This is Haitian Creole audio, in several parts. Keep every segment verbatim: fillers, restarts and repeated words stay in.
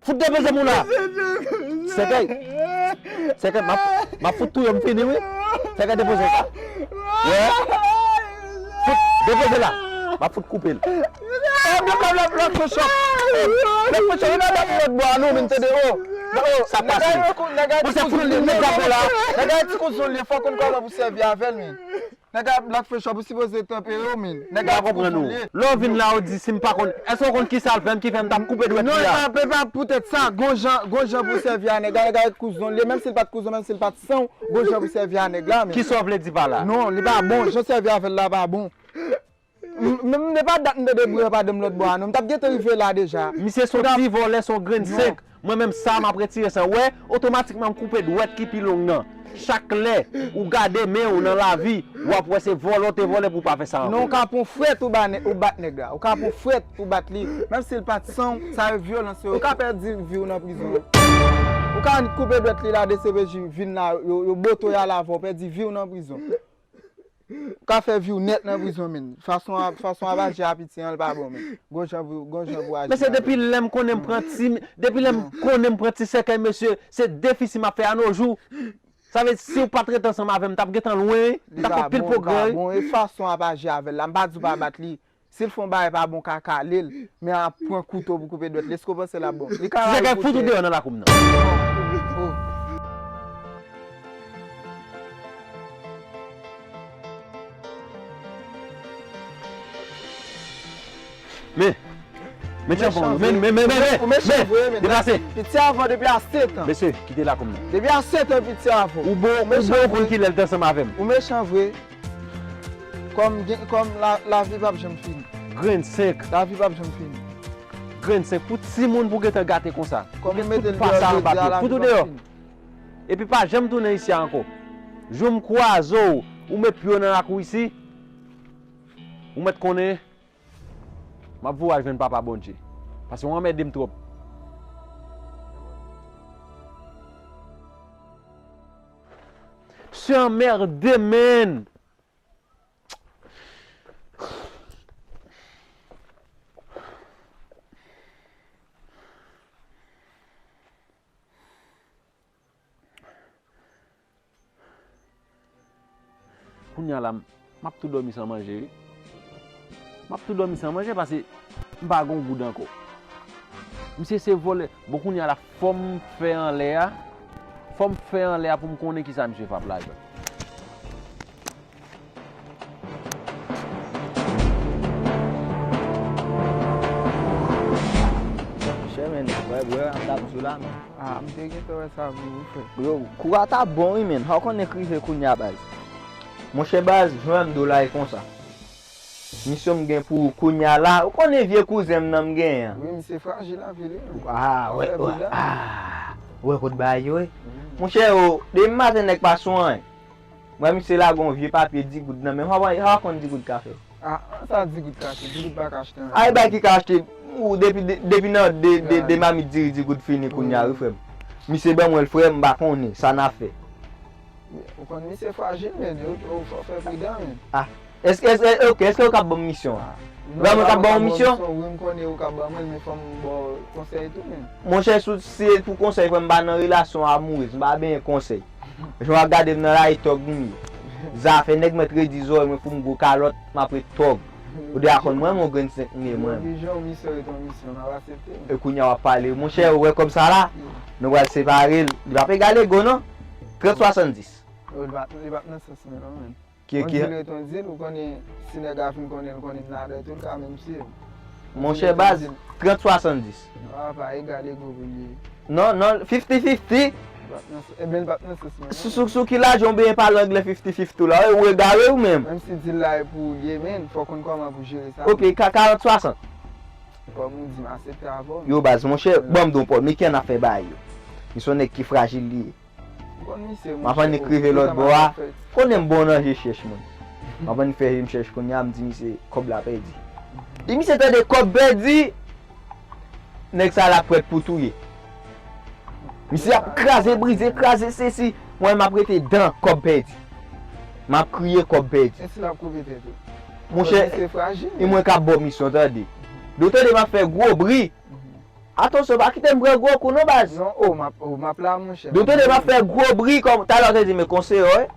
Fout depoze m ou la. Sèkèy. Sèkèy, m ap, m ap fout touye w, m fini, wi. Sèkèy, depoze sa. Wè. Fout, depoze la. M ap fout koupe l. Eh, Black, Black, Black Fresh Shop. Eh, Black Fresh Shop, e pa dat lòt bò a non, men tande, oh. Oh, sa pase. Nèg la ti kout zon li, nèg la bon la. Nèg la ti kout zon li, fò konn kòman pou sèvi avè l, men. Nèg la Black Fresh Shop, ou sipoze tanpere w, men. Nèg la konprann ou. Lè w vin la, ou di si m pa konn, èske w konn ki sa l fè m, ki fè m t ap koupe dwèt li a? Non, e pa, e pa poutèt sa, gon jan, gon jan pou sèvi a nèg la, nèg la kouzon li, menm si l pa t kouzon, menm si l pa t san w, gon jan pou sèvi a nèg la, men. Kisa w vle di pa la? Non, li pa bon, jan w sèvi avè l la pa bon. M, m, m, e pa dat m te debouye pa dan m lòt bò a, non, m t ap gentan rive la deja. Misye se yon ti vòlè, se yon grenn senk. Mwen menm sa m ap retire san. Wè, otomatikman m koupe dwèt ki pi long nan. Chak lè ou gade men w nan lavi, w ap wè se vòlè w te vòlè pou w pa fè sa ankò. Non, w ka pran frèt ou ba nè-, ou bat nèg la. Ou ka pran frèt ou bat li. Menm si l pa t san w, sa yo vyolans yo. Ou ka pèdi vi w nan prizon. Ou ka koupe dwèt li la, D C P J vin la, yo, yo botoy al avè w, pèdi vi w nan prizon. Ou ka fè vi w nèt nan prizon, men. Fason a, fason ap aji a piti an, l pa bon, men. Gon jan pou, gon jan pou aji. Mesye, depi lè m konnen m pran ti, depi lè m konnen m pran ti sèkèy, mesye, se defisi m ap fè a nos jours. Sa vle di, si w pa t ret ansanm avè m, m t ap gentan lwen, wi. M t ap fè pil pwogrè, wi. Li pa bon, li pa bon. E fason ap aji avè l la, m pa di w pa bat li. Si l fè yon bagay pa bon, ka kale l, men ap pran kouto pou koupe dwèt li. Èske w panse l ap bon? Li ka rayi koutye. Ti sèkèy, fout ou deyò nan lakou m nan. Oh. Men, men tchanpan, men, men, men, men, men, men, deplase. Piti avè w depi a sèt an. Mesye, kite lakou m nan. Depi a sèt an, piti avè w. Ou bon, ou bon, ou konn kilè l te ansanm avè m. Ou mechan vre. Kòm gen, kòm la, lavi p ap janm fini. Grenn senk. Lavi p ap janm fini. Grenn senk. Pou timoun pou gentan gate konsa. Kòm ou mete l deyò jodi a, lavi p ap fini. Fout ou deyò. Epi pa janm tounen isi a ankò. Jou m kwaze w, ou met pye w nan lakou isi, ou mèt konnen m ap voye w al jwenn Papa Bondye. Paske w anmède m twòp. Misye anmède, man. Kounye a la, m ap tou dòmi san manje, wi. M ap tou dòmi san manje paske m pa gen goud ankò. Misye se vòlè. Bon, kounye a la, fò m fè anlè a. Fò m fè anlè a pou m konnen kisa misye fè ap lajan. Monchè, men, wè, wè, ap tap sou la, men. Ah, m te gentan wè sa pou ou, frè. Yo, kou a t ap bon, wi, men. Sa w konnen k rive kounye a, baz. Monchè, baz, jwenn m do la e konsa. Misyon m gen pou ou kounye a la, ou konnen vye kouzen m nan m genyen an. Wi, misye frajil anpil, wi. Ah, wè, wè, ah, wè kot bagay yo ye. Monchè, yo, depi maten nèg pa sou anyen. Mwen, misye lage yon vye papye di goud nan men m. Sa w konn di goud ka fè? Ah, sa di goud ka fè? Di goud pa ka achte anyen. Ay, bay ki ka achte, ou, depi, de-, depi nan de, de, de mamit diri di goud fini kounye a, wi, frè m. Misye ban mwen l, frè m, m pa konnen sa n a fè. Ou konn misye frajil, men, ou, ou fò fè pridan, men. Ah, èske, èske, ok, èske ou ka ban m misyon an? Vrèman, ou ka ban mwen misyon? Wi, m konnen ou ka ban mwen, men fò m ba w konsèy tou, men. Monchè, si se pou konsèy, frè m, m pa nan relasyon amourèz, m pa benyen konsèy. Jan w ap gade m nan la, e tòg m ye. Zafè nèg mèt redi zòrèy mwen pou m gwo kalòt, m ap ret tòg. Ou deja konn mwen, mon grenn senk m ye mwen. Yon misyon ret yon misyon, m ap aksepte. E kounye a w ap pale. Monchè, ou wè kòb sa la? Nou pral separe l. Li p ap egal ego, non. Trant swasanndis. Yo, li pa, li pa nan sans mwen, non, men. Ki, ki... On dil ret on dil, ou konnen, si nèg la fin konnen l, konnen m ladè tou, l ka menm siye m. Monchè, baz, trant swasanndis. Ah, pa egal ego pou li ye. Non, non, fifty fifty. Ebyen, l p ap nan sans mwen, non. Sou, sou, sou ki lajan w benyen pale anglè fifty fifty la, ou egare ou menm? Menm si deal la e pou ou li ye, men fò w konn kòman pou jere sa. Ok, ka-, karant swasant. Kòm ou di, m aksepte avè w. Yo, baz, monchè, ban m di w pòl, men ki an afè bagay yo. Misye yon nèg ki frajil li ye. M konn misye, monchè. M ap annik rive lòt bò a. Konnen m bon nan je chèch moun. M ap annik fè je m chèch kounye a, m di misye, kòb la pèdi. Di misye tande kòb pèdi, nèg sa la prèt pou touye. Misye ap kraze, brize, kraze, sesi. Mwen, m ap rete dan kòb pèdi. M ap kriye kòb pèdi. E si l ap koupe tèt ou? Monchè, e mwen k ap ba w misyon, tande. Depi w tande m ap fè gwo bri. Atansyon, pa kite m pran gwo kou non, baz. Non, o, m ap, o, m ap la, monchè. Depi w tande m ap fè gwo bri, kòm talè w te di, men konseye w, wi.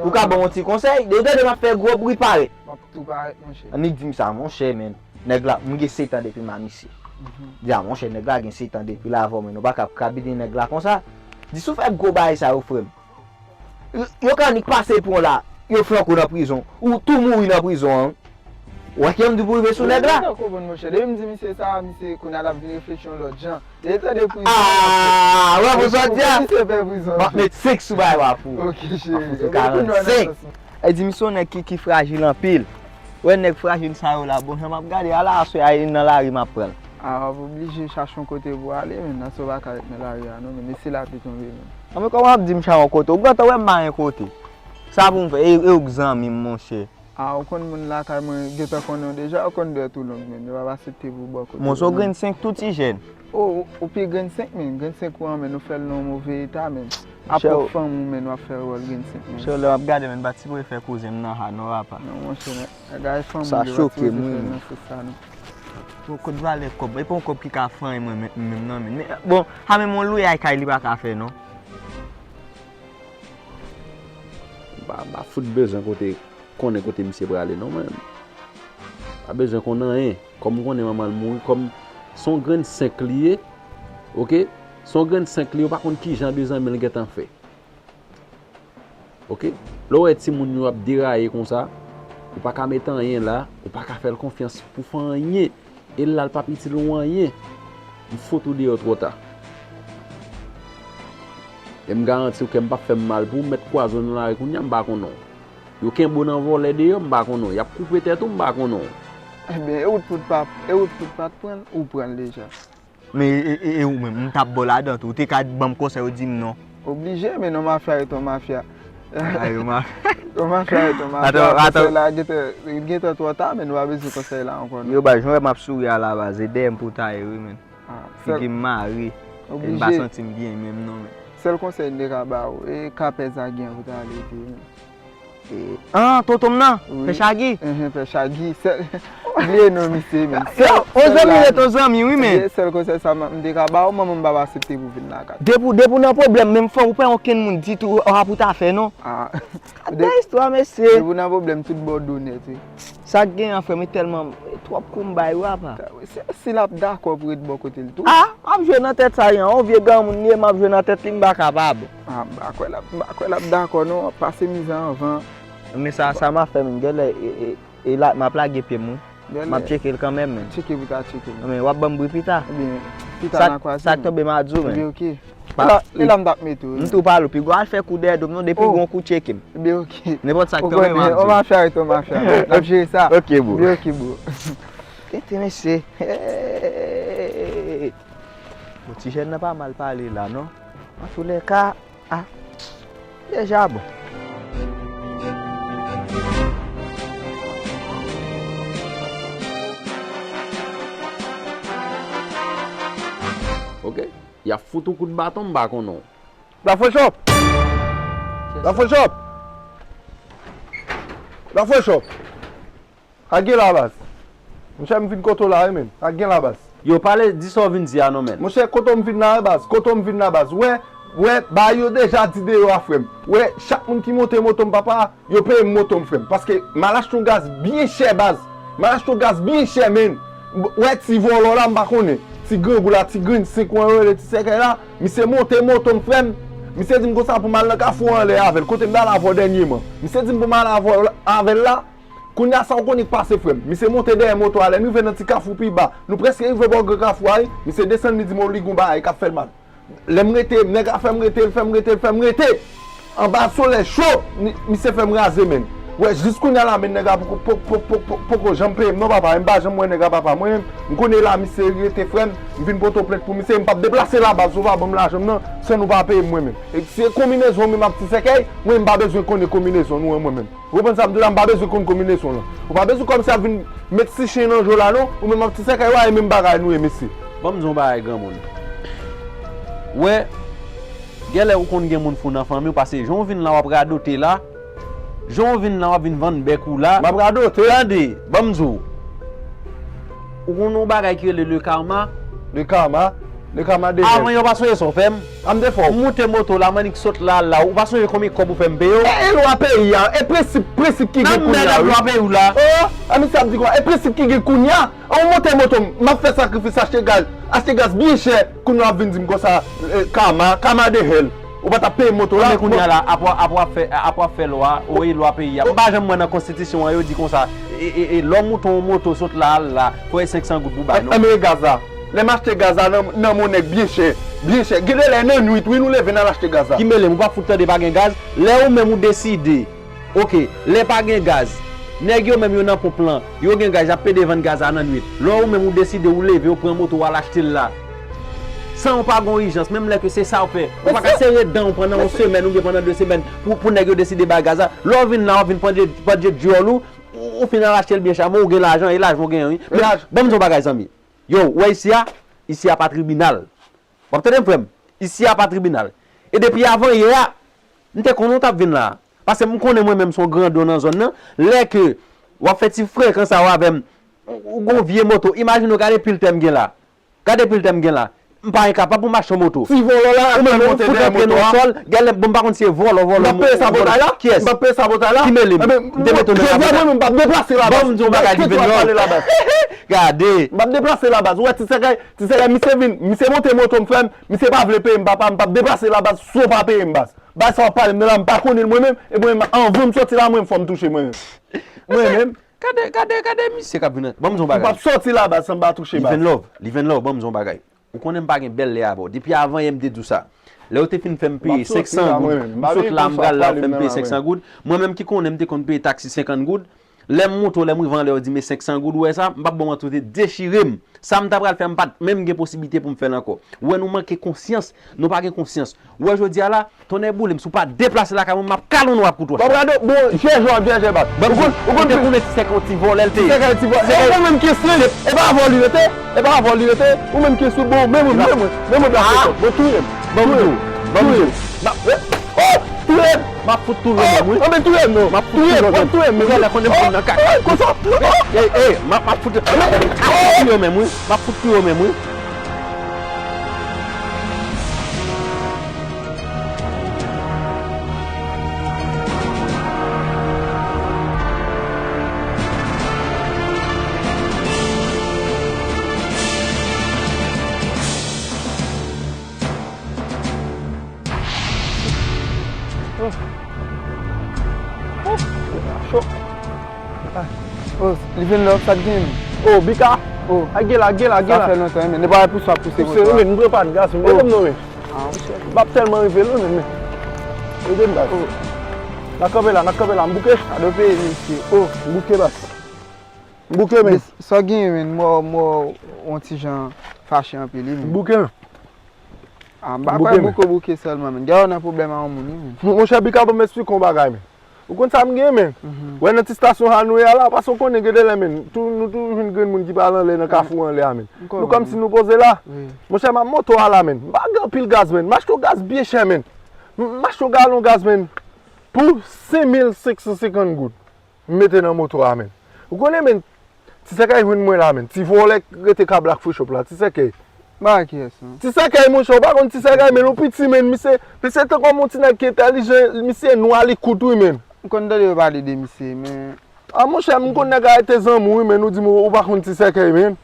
Ou ka ban m yon ti konsèy? Depi w tande m ap fè gwo bri, parèt. M ap tou parèt, monchè. Annik di m sa, monchè, men. Nèg la, m gen sèt an depi m a misye. Di a, monchè, nèg la gen sèt an depi l avè w, men nou pa ka kabidi nèg la konsa. Di si w fè gwo bagay sa yo, frè m. Yo, yo ka annik pase pon la, yo flanke w nan prizon, ou tou mouri nan prizon an. Ou wè ki jan m di pou rive sou nèg la? Mwen konprann, monchè. Depi m di misye sa, misye kounye a l ap vin reflechi yon lòt jan. Depi l tande prizon, ah, wè, pou sa w di a? Misye pè prizon. M ap met senk sou bagay la pou ou. Ok, cheri. M ap fout ou karannsenk. E di misye yon nèg ki, ki frajil anpil. Wè nèg frajil sa yo la, bon jan m ap gade a la, aswè a e nan lari m ap pran l. A, w ap oblije chache yon kote pou w ale, men nan sa w pa ka ret nan lari a non, men mesye la te tonbe, men. Anben kòman w ap di m chache yon kote? Ou gentan wè m pa gen kote. Sa pou m fè? E, e ou k zanmi m, monchè. A, ou konn moun lakay mwen gentan konnen w deja, ou konn dèyè tou long, men yo p ap aksepte pou w bò kote. Monchè, w grenn senk tou ti jèn. O, ou, ou pi grenn senk, men. Grenn senk ou an, men, ou fè l nan yon move eta, men. Apre fanm ou, men, w ap fè wòl grenn senk, men. Chè, lè w ap gade, men, m pa t sipoze fè kouzen m nan ha non, apa. Non, monchè, men, gade fanm ou yo pa t sipoze fè nan sans sa, non. Bon, kot valè kòb? E pa yon kòb ki ka fè anyen mwen menm, menm non, men. Men, bon, ha menm yon lwe ay kay li pa ka fè, non. M pa, m pa fout bezwen kote, konnen kote misye prale non, mwen. Pa bezwen konn anyen. Kòm m konnen manman l mouri, kòm se yon grenn senk li ye, oke? Se yon grenn senk li ye, ou pa konn ki jan de zanmi l gentan fè. Oke? Lè w wè timoun yo ap deraye konsa, ou pa ka met anyen la, ou pa ka fè l konfyans pou fè anyen. E l la, l p ap itil ou anyen. M fout ou deyò twò ta. E m garanti w kè m p ap fè m mal pou w, m mèt kwaze w nan lari kounye a, m pa konnen w. Yo kenbe w nan vòlè deyò, m pa konnen w. Y ap koupe tèt ou, m pa konnen w. Ebyen, e wout pou t pa, e wout pou t pa t pran l, ou pran l deja. Men e, e, e ou menm, m t ap ba w ladan tou. Ou te ka ban m konsèy, ou di m non. Oblije, men non, mafya rete yon mafya. Ay, yon mafya. Yon mafya rete yon mafya. Atò, atò. Konsèy la gentan, gentan twò ta, men nou pa bezwen konsèy la ankò, non. Yo, baz, jan w wè m ap souri a la, baz, e dèyè m pou w ta ye, wi, men. Ah, figi m mare. Oblije. E m pa santi m byen menm, non, men. Sèl konsèy m te ka ba w, e Kapèz a gen pou w ta ale tou, men. E, ah, tonton m nan? Wi. Pè Chagi? Enhen, Pè Chagi. Sèl, bliye non misye, men. Yo, sèl, on zanmi rete on zanmi, wi, men. Sèl konsèy sa m, m te ka ba w, manman m p ap aksepte pou vin lakay. Depi, depi w nan pwoblèm, menm fanm, ou pa okenn moun ditou, ou pa pou ta fè, non. Ah. Gade istwa, mesye. Depi w nan pwoblèm, tout bò do nèt, wi. Sa k gen an, frè m, e tèlman, e twòp kou m bay, wi, apa. Si, si l ap dakò pou ret bò kote l tou. Ah, m ap jwe nan tèt sa, yon vye granmoun li ye, m ap jwe nan tèt li, m pa kapab. Ah, m pa kwè l ap, m pa kwè l ap dakò non, w ap pase mizè anvan. Men sa, sa m ap fè, men, genlè, e, e, e la, m ap lage pye m, wi. M ap tcheke l kanmenm, men. Tcheke pou ta tcheke l. Men w ap ban m bri pita. Ebyen, pita n a kwaze, men. Sa k tonbe m a di w, men. Ebyen, oke. E la, e la m t ap mete w, wi. M tou pale w, piga w al fè kou dèyè do m non, depi w gen yon kou tcheke m. Ebyen, oke. Nenpòt sa k tonbe m ap di w. Ou konnen, yon mafya rete yon mafya, men. N ap jere sa. Oke, bro. Ebyen, oke, bro. Tenten, mesye. Hey. Bon, ti jèn nan pa mal pale la, non. Antoulèka, ah, deja bon. Oke. Y ap fout ou kout baton, m pa konnen w. Lafrechòp! Lafrechòp! Lafrechòp! Sa k gen la, baz? Monchè, m vin kote w la, wi, men. Sa k gen la, baz? Yo, pale, di sa w vin di a non, men. Monchè, kote w m vin la, wi, baz? Kote w m vin la, baz? Wè, wè, bagay yo deja di deyò a, frè m. Wè, chak moun ki monte moto m, papa, yo peye m moto m, frè m. Paske m al achte yon gaz byen chè, baz. M al achte yon gaz byen chè, men. Wè, ti vòlò la, m pa konnen. Ti grangou la, ti grenn senk ou an yo rele ti sèkèy la. Misye monte moto m, frè m. Misye di m konsa pou m al nan kafou anlè avè l. Kote m t al avè w dènyèman. Misye di m pou m al avè, avè l la. Kounye a sa w konnen k pase, frè m. Misye monte dèyè moto a, lè n rive nan ti kafou pi ba. Nou prèske rive bò gran kafou a, wi. Misye desann, li di m, o, li gon bagay k ap fè l mal. Lè m rete, nèg la fè m rete, l fè m rete, l fè m rete. Anba solèy cho, mi- misye fè m raze, menn. Wè, jis kounye a la, menn, nèg la poko, poko, poko, poko, poko janm peye m, non, papa. M pa janm wè nèg la, papa. Mwen menm, m konnen la, misye rete, frè m. M vin pote plent pou misye, m p ap deplase la, baz, si w pa ban m lajan m nan, san nou pa peye m, mwen menm. E se konbinezon ou menm ap ti sèkèy, mwen, m pa bezwen konnen konbinezon nou an, mwen menm. Ou konprann sa m di w la, m pa bezwen konn konbinezon lan. Ou pa bezwen kòmsi ap vin met ti chen nan je w la, non. Ou menm ap ti sèkèy, w a e menm bagay nou ye, mesye. Ban m di w yon bagay, granmoun. Wè, genlè ou konn gen moun fou nan fanmi w, paske jan w vin la, w ap radote la. Jan w vin la, w ap vin vann bèk ou la. M ap radote. Tande, ban m di w. Ou konn yon bagay ki rele le karma? Le karma? Le karma de Avan yè, w pa sonje sa w fè m? A m te fè w. M moute moto la, m annik sot la, la. Ou pa sonje konbyen kòb ou fè m peye w? E, e lwa peyi a, e prensip, prensip ki gen Nan kounye a, dèdè wi. Lwa peyi w la. Oh, a misye ap di kwa? E prensip ki gen kounye a? An, ou monte moto m, m ap fè sakrifis achte gaz, achte gaz byen chè, kounye a w ap vin di m konsa, eh, karma, karma de hell. Ou pa t ap peye moto la. Men kounye a la, apre, apre w ap fè, apre w ap fè lwa, ou e lwa peyi a. M pa janm wè nan konstitisyon an, yo di konsa, e, e, e, lè w moute yon moto sot la, al la, fò e senk san goud pou bay, non? Anben gaz la. Lè m achte gaz la nan, nan mon nèg byen chè, byen chè. Gen de lè nan nwit, wi, nou leve n al achte gaz la. Ki mele m, ou p ap fout tande pa gen gaz. Lè ou menm ou deside, oke, lè pa gen gaz, nèg yo menm yo nan ponp lan, yo gen gaz, y ap pede vann gaz la nan nwit. Lè ou menm ou deside, ou leve, ou pran moto, ou al achte l la. San ou pa gon ijans, menm lè ke se sa ou fè, ou pa ka sere dan ou pandan yon semèn oubyen pandan de semèn pou, pou nèg yo deside bay gaz la. Lè w vin la, w vin pandye, pandye dyòl ou, ou, ou fin al achte l byen chè, men ou gen lajan, e lajan ou genyen, wi. Men, ban m di w yon bagay, zanmi. Yo, ou wè isi a? Isi a pa tribinal. W ap tande m, frè m? Isi a pa tribinal. E depi avan yè a, m te konnen w t ap vin la. Paske m konnen mwen menm se yon grando nan zòn nan. Lè ke w ap fè ti frekan sa yo avè m, ou, ou gon vye moto. Imajine w gade pil tè m gen la. Gade pil tè m gen la. M pa enkapab pou m achte yon moto. Ti vòlò la, ou menm ou fout antre nan sòl, gade, bon, m pa konn si se vòlò, vòlò. M ap peye sabotay la? Kiyès? M ap peye sabotay la? Ki mele m? M te mete w nan sabotay. Mwen menm, m p ap deplase la, baz. Ban m di w yon bagay, Livenlove. Gade. M p ap deplase la, baz. Ou wè, ti sèkèy, ti sèkèy, misye vin, misye monte moto m, frè m, misye pa vle peye m, papa, m p ap deplase la, baz, si w pa peye m, baz. Bagay sa w ap pale m nan la, m pa konnen l mwen menm, e mwen menm, anvan m soti la, mwen menm, fò m touche mwen menm. Mwen menm. Gade, gade, gade misye k ap vin nan. Ban m di w yon bagay. M p ap soti la, baz, san m pa touche, baz. Livenlove, Livenlove, ban m di w yon bagay. Ou konnen m pa gen bèl lè avè w. Depi avan yè m te di w sa. Lè w te fin fè m peye senk san goud, m sot la, m pral la, w fè m peye senk san goud. Mwen menm ki konnen m te konn peye taksi senkant goud. Lè m monte w, lè m rive anlè, w di men senk san goud, ou wè sa? M p ap ba w manti, w te dechire m. Sa m ta pral fè, m pa t menm gen posiblite pou m fè l ankò. Ou wè, nou manke konsyans, nou pa gen konsyans. Ou wè, jodi a la, tonnè boule m, si w pa deplase lakay mwen, m ap kalonnen w ak kouto. Bon, brado, bon, jèjè w ap jèjè, baz. Ou konn, ou konn, ou te konnen ti sèkèy yon ti vòlè l te ye. Ti sèkèy ti vòlè. E ou menm ki sou li, e pa avè w li rete, e pa avè w li rete, ou menm ki sou, bon, men mwen, men mwen, men mwen, baz, bon, touye m. Ban m di w, ban m di w. Oh, touye m. M ap fout touye w menm, wi. Anben touye m non. M ap fout touye w menm. Touye m, touye m, men. Ou genlè konnen m konn nan kaka. Konsa. Ey, ey, m ap, m ap fout. M ap fout touye w menm, wi. M ap fout touye w menm, wi. Oh. Oh, cho. Ah. Oh, Livenlove, sa k gen? Oh, Bika. Oh. A, gen la, gen la, gen la. Sa fè lontan, men. Ne pa pouse, pouse konsa. Pouse, men, m pran pa n gaz, men. Oh. Ede m non, men. Ah, monchè. M ap tèlman rive lwen, men, men. Ede m, baz. Oh. N a kanpe la, n a kanpe la, m bouke. Gade peyi, mesye. Oh, m bouke, baz. M bouke, men. Sa w gen, men, m wè w, m wè w yon ti jan fache anpil, wi, men. M bouke, men. Ah, m pa kwè bouke, men. Bouke, bouke sèlman, men. Gade w nan pwoblèm a yon moun, wi, men. Mon, monchè, Bika, ban m esplike w yon bagay, men. Ou konn sa m gen, men. Mhm. Wè, nan ti stasyon sa nou ye a la, paske w konnen gen de lè, men. Tou, nou toujou jwenn grenn moun ki pral anlè nan kafou anlè a, men. Nou kòmsi nou poze la. Wi. Monchè, m ap monte w a la, men. M pa gen anpil gaz, men. M achte w gaz byen chè, men. M, m achte w galon gaz, men. Pou senk mil senk san senkant goud. M mete nan moto a, men. Ou konnen, men, ti sèkèy jwenn mwen la, men. Ti vòlè k rete ka Black Free Shop la, ti sèkèy. Ba kiyès, non? Ti sèkèy, monchè, ou pa konn ti sèkèy, men, ou piti, men, misye, misye tankou yon ti nèg ki entèlijan, misye nwa, li kout, wi, men. M konn tande yo pale de misye, men. A, monchè, m konn nèg a rete zanmi w, wi, men, ou di m ou pa konn ti sèkèy, men.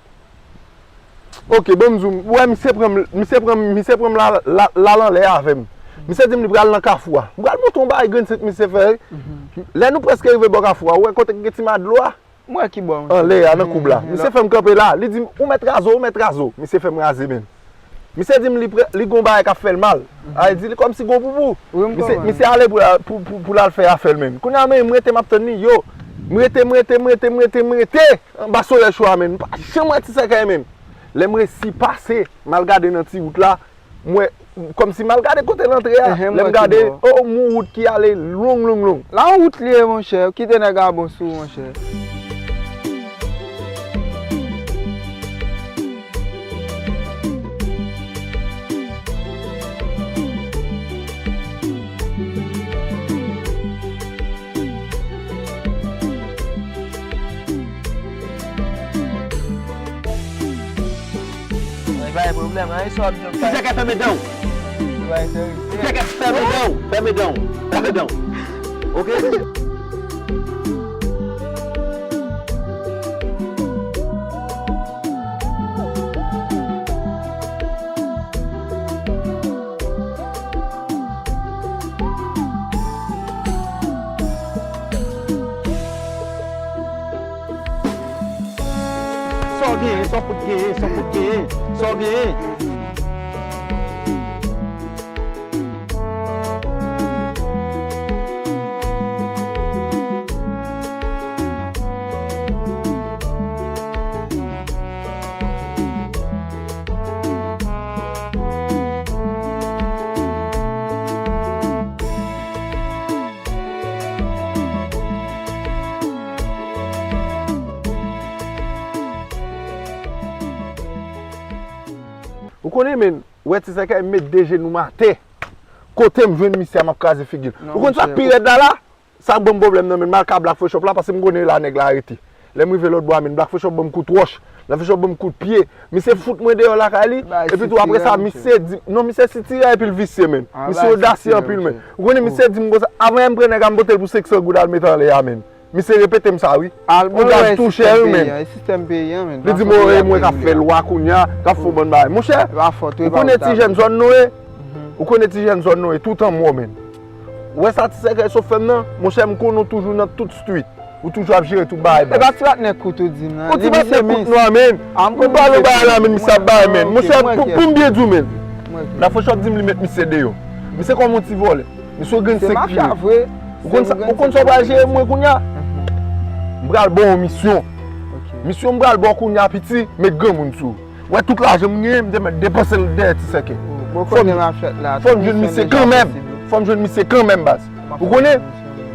Ok, bon, m di w, wè, misye pran m, misye pran m, misye pran m la, la, la, l anlè avè m. Misye di m li pral nan kafou a. M pral montre w yon bagay grenn sèt misye fè, wi. Lè nou prèske rive bò kafou a, ou wè kote k gen ti ma dlo a? M wè ki bò, monchè. Anlè a, nan koub la. Misye fè m kanpe la. Li di m, ou mèt raze w, ou mèt raze w. Misye fè m raze, men. Misye di m li, pre- li gon bagay k ap fè l mal. A, li di li kòmsi gon poupou. Wi, m konprann. Misye ale pou l al- pou, pou, pou l al fè afè l menm. Kounye a, men, m rete, m ap tann li, yo. M rete, m rete, m rete, m rete, m rete anba solèy cho a, men. M pa janm wè Ti Sèkèy, men. Lè m resi pase, m al gade nan ti wout la, m wè, kòmsi m al gade kote l antre a. Lè m gade, o, m wè yon wout ki ale long, long, long. La yon wout li ye, monchè. Kite nèg a bon sou ou, monchè. Mwen pa gen pwoblèm, an, e sa w ap di. Ti Sèkèy, fèmen dan w. Ti Sèkèy, fèmen dan w, fèmen dan w, fèmen dan w. Oke? Sa w genyen, sa w fout genyen, sa w fout genyen, sa w genyen. Ou konnen, men, wè Ti Sèkèy, m met de jenou m atè. Kote m jwenn misye a, m ap kraze figi l. Ou konn sa k pi rèd la la? Sa k ban m pwoblèm nan, men, m al ka Black Freshop la, paske m konnen la nèg la rete. Lè m rive lòt bò a, men, Black Freshop ban m kout wòch. Black Freshop ban m kout pye. Misye fout mwen deyò lakay li. Epi tou, apre sa, misye di, non, misye sitire epi l visye, men. Misye odasye anpil, men. Ou konnen, misye di m konsa, avan yè m pran nèg a, m pote l pou senk san goud al mete anlè a, men. Misye repete m sa, wi. Yon gaz tou chè, wi, men. Li di m, o, e mwen k ap fè lwa kounye a, k ap fè yon bann bagay. Monchè, ou konnen ti jèn zòn nou ye? Ou konnen ti jèn zòn nou ye, tout an mò, men. Ou wè sa Ti Sèkèy sot fè m nan? Monchè, m konnen w toujou nan tout street. Ou toujou ap jere tout bagay, baz. E pa ti patnè kout ou di m nan. Ou ti patnè kout nou a, men. M pale w bagay la, men, misye ap bay, men. Monchè, pou, pou m byen di w, men. Black Freshop di m li met misye deyò. Misye kòm yon ti vòlè. Misye yon grenn senk pye. Ou konn sa, ou konn sa w pral jere mwen kounye a? M pral ba w yon misyon. Misyon m pral ba w kounye a, piti, met granmoun sou ou. Wè tout lajan m genyen, m te mèt depanse l dèyè Ti Sèkèy. Fò m jwenn misye kanmenm. Fò m jwenn misye kanmenm, baz. Ou konnen,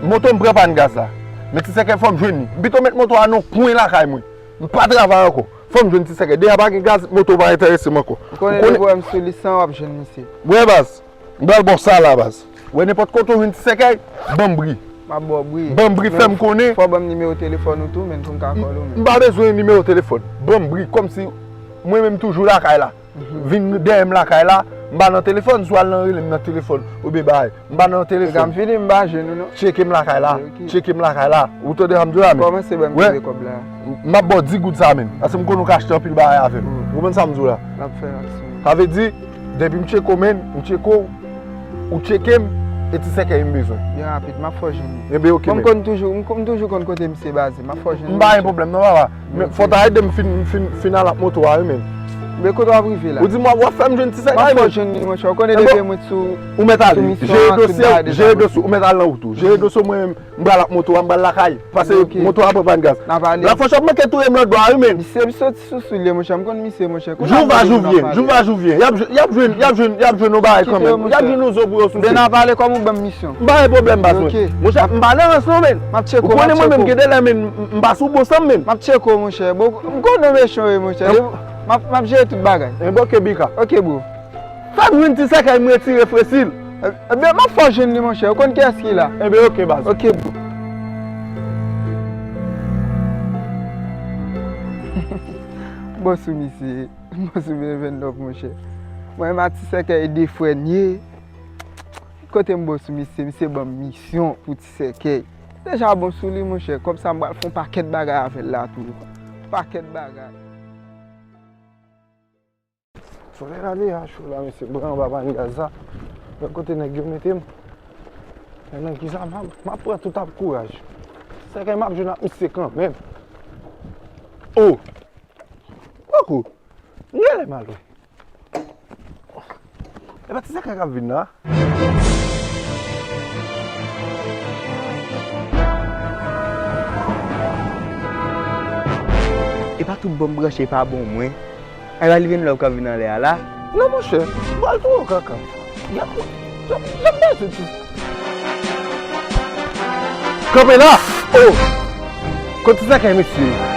moto m pran pàn gaz la. Men Ti Sèkèy, fò m jwenn li. M pito met moto a nan kwen lakay mwen. M pa travay ankò. Fò m jwenn Ti Sèkèy. Deja pa gen gaz, moto pa enterese m ankò. Ou konnen depi w wè m sou lis lan, w ap jwenn misye. Wè, baz. M pral ba w sa la, baz. Wè, nenpòt kote w jwenn Ti Sèkèy, ban m bri. M ap ba w bri. Ban m bri, fè m konnen. Fò w ban m nimewo telefòn ou tou, men, pou m ka kòl ou, men. M pa bezwen nimewo telefòn. Ban m bri, kòmsi mwen menm toujou lakay la. Vin dèyè m lakay la, m pa nan telefòn, si w al nan rele m nan telefòn, oubyen bagay. M pa nan telefòn. Egal, m vini, m pa jwenn ou non. Tcheke m lakay la. Ok, ok. Tcheke m lakay la. Ou tande sa m di w la, men? Kòmanse ban m kite kòb la. M ap ba w dis goud sa, men. Paske m konnen w ka achte anpil bagay avè m. Ou konprann sa m di w la? N ap fè aksyon. Sa vle di, depi m tcheke w, men, m tcheke w, ou tcheke m, e Ti Sèkèy m bezwen. Byen rapid, m ap fè w jwenn li. Enben, ok, men. Bon, m konn toujou, m, m toujou konn kote misye baze. M ap fè w jwenn li. M pa gen pwoblèm, non, papa. Men fò w ta ede m fin, fin, fin al ak moto a, wi, men. Men kote w ap rive la? Ou di m w ap fè m jwenn Ti Sèkèy, men. M ap fè w jwenn li, monchè. Ou konnen depi mwen sou, ou mèt ale. Jere dosye, jere dosye, ou mèt al nan wout ou. Jere dosye mwen menm, m pral ak moto a, m pral lakay. Pase moto a pran pàn gaz. Black Freshop manke touye m lòt bò a, wi, men. Misye, misye soti sou sou li, monchè. M konn misye, monchè. Jou va, jou vyen, jou va, jou vyen. Y ap, y ap jwenn, y ap jwenn, y ap jwenn yon bagay kanmenm. Y ap jwenn yon zo pou yo souse. Ben, n a pale kòm ou ban m misyon. M pa gen pwoblèm, baz, mwen. Monchè, m pa nan rans non, men. M ap tcheke w, m ap tcheke w. Ou konnen mwen menm, gen de lè, men, m, m pa sou bon san m, men. M ap tcheke w, monchè. Bon, m konnen w mechan, wi, monchè. M ap, m ap jere tout bagay. Enben, ok, Bika. Ok, bro. Fè m jwenn Ti Sèkèy, m retire fresil. Ebyen, m ap fè w jwenn li, monchè. Ou konn kiyès ki la? Enben, ok, baz. Ok, bro. Bon sou misye. Bon sou Benvenop, monchè. Mwen menm a Ti Sèkèy de frè n ye. Kote m bon sou misye, misye ban m misyon pou Ti Sèkèy. Deja bon sou li, monchè. Kòb sa m pral fè yon pakèt bagay avè l la tou. Pakèt bagay. Solèy la deja cho la, mesye, bran anba pàn gaz la. Wè kote nèg yo mete m. Men nan kisa m ap, m ap pran tout ap kouraj. Sèkèy m ap jwenn ak misye kanmenm. Oh! Kòkò! M genlè mal wè. E pa ti Zakay k ap vin la? E pa tout bon m branche, e pa bon mwen. Ay, pa li vin love k ap vin anlè a la. Non, monchè, m pral touye w kaka. Gad, gad, gad bèl soti. Kanpe la! Oh! Kot ti Zakay, mesye?